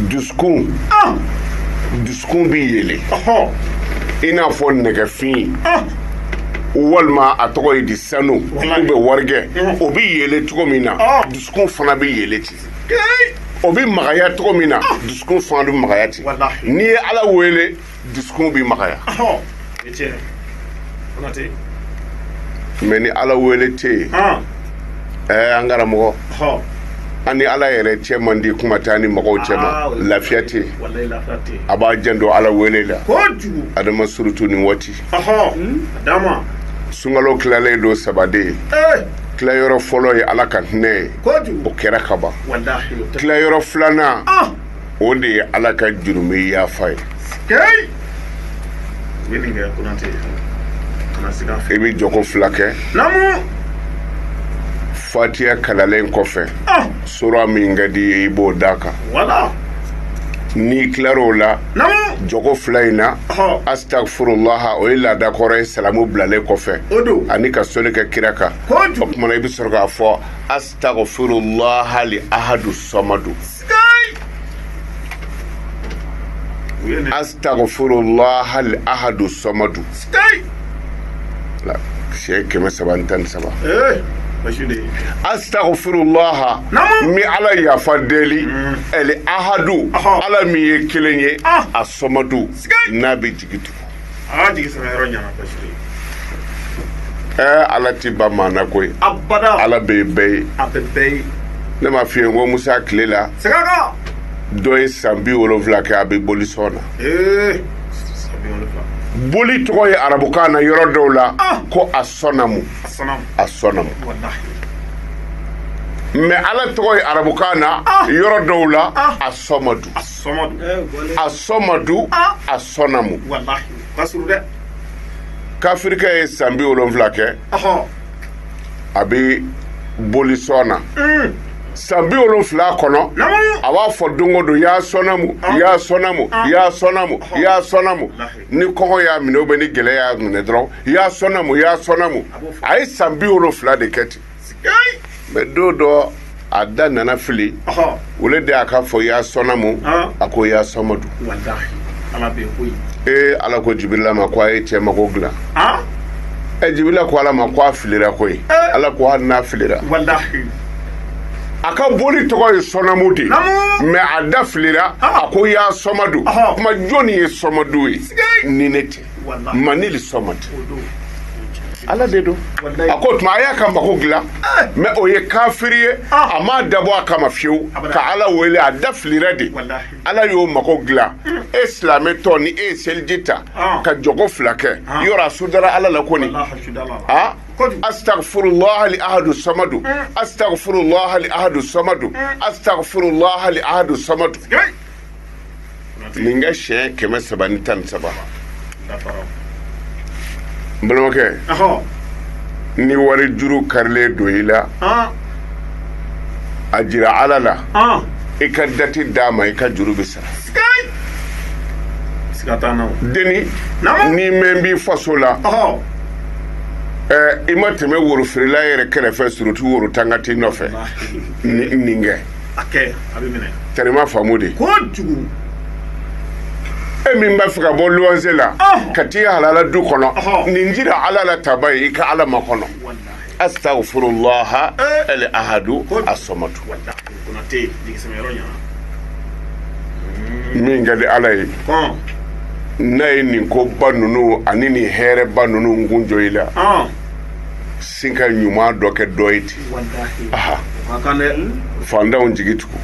Dusukun dusukun bɛ yeelen i n'a fɔ nɛgɛfin walima a tɔgɔ ye di sanu ou bien warijɛ, o bɛ yeelen cogo min na, dusukun fana bɛ yeelen ten. O bɛ magaya cogo min na, dusukun fana bɛ magaya ten. N'i ye Ala wele, dusukun bɛ magaya. Mais ni Ala wele tɛ yen, ɛɛ, an karamɔgɔ, an ni Ala yɛrɛ cɛ man di, kuma tɛ an ni mɔgɔw cɛ ma. Lafiya tɛ yen. A b'a janto Ala wele la, adama, surtout nin waati. Sunkalo tilalen don saba de ye. Tilayɔrɔ fɔlɔ ye Ala ka hinɛ ye, o kɛra ka ban. Tilayɔrɔ filanan, o de ye Ala ka jurumi yafa ye. I bɛ jɔko fila kɛ fatiya kalanlen kɔfɛ, sura min ka di i ye, i b'o d'a kan. N'i tilar'o la, jɔko fila in na, astagfurullaha, o ye laada kɔrɔ ye, salamu bilalen kɔfɛ ani ka sɔli kɛ kira kan. O tuma na, i bɛ sɔrɔ k'a fɔ astagfurullaha li ahadu samadu, astagfurullaha li ahadu samadu, siɲɛ 313. Astagfirullaha, n bɛ Ala yafa deli, ɛli ahadu, Ala min ye kelen ye, a samadu, n'a bɛ jigi tugu. Ɛɛ, Ala ti ban maa na koyi. Ala bɛ bɛɛ ye. Ne m'a f'i ye ko Musa tile la, dɔ ye san 70 kɛ, a bɛ boli sɔn na. Boli tɔgɔ ye arabukan na yɔrɔ dɔw la ko a sɔnamu, a sɔnamu. Mais Ala tɔgɔ ye arabukan na yɔrɔ dɔw la a sɔmadu, a sɔmadu, a sɔnamu. Kafirikɛ ye san 70 kɛ, a bɛ boli sɔn na. San 70 kɔnɔ, a b'a fɔ don o don: ya sɔnamu, ya sɔnamu, ya sɔnamu, ya sɔnamu. Ni kɔngɔ y'a minɛ ou bien ni gɛlɛya y'a minɛ dɔrɔn, ya sɔnamu, ya sɔnamu. A ye san 70 de kɛ ten. Mais don dɔ, a da nana fili. O de y'a ka fɔ ya sɔnamu, a ko ya sɔmadu. Ee, Ala ko Jibirila ma ko a ye cɛ mako dilan. Ɛ, Jibirila ko Ala ma ko a filira koyi. Ala ko hali n'a filira, a ka boli tɔgɔ ye sɔnamu de, mais a da filira, a ko ya sɔmadu. Kuma jɔnni ye sɔmadu ye ni ne tɛ? Manili sɔmadu, Ala de don. A ko tuma a y'a ka mako dilan. Mais o ye kafiri ye, a m'a dabɔ a kama fiyewu ka Ala wele, a da filira de, Ala y'o mako dilan. E silamɛ tɔ, ni e ye seliji ta ka jɔko fila kɛ, yɔrɔ a sudara Ala la kɔni. A astagfirullah li ahadu samadu, astagfirullah li ahadu samadu, astagfirullah li ahadu samadu, nin ka siɲɛ 313. N balimakɛ, ni wari juru karilen don i la, a jira Ala la, i ka date d'a ma, i ka juru bɛ sara. Deni ni mɛn b'i faso la, i ma tɛmɛ worofeerela yɛrɛ kɛrɛfɛ, surtout woro tan ka t'i nɔfɛ, nin kɛ tari ma faamu de. E min b'a fɛ ka bɔ luwanse la ka t'i halala du kɔnɔ, nin jira Ala la taba ye, i ka Ala makɔnɔ: astagfirullah el ahadu asomadu. Min ka di Ala ye, n'a ye nin koba ninnu ani nin hɛrɛba ninnu kun jɔ i la, sin ka ɲuman dɔ kɛ dɔ ye ten. Fantanw jigi tugu,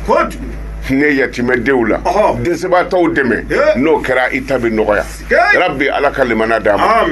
ne yatimɛdenw la, dɛsɛbaatɔw dɛmɛ, n'o kɛra i ta bɛ nɔgɔya. Rabbi, Ala ka limana d'a ma.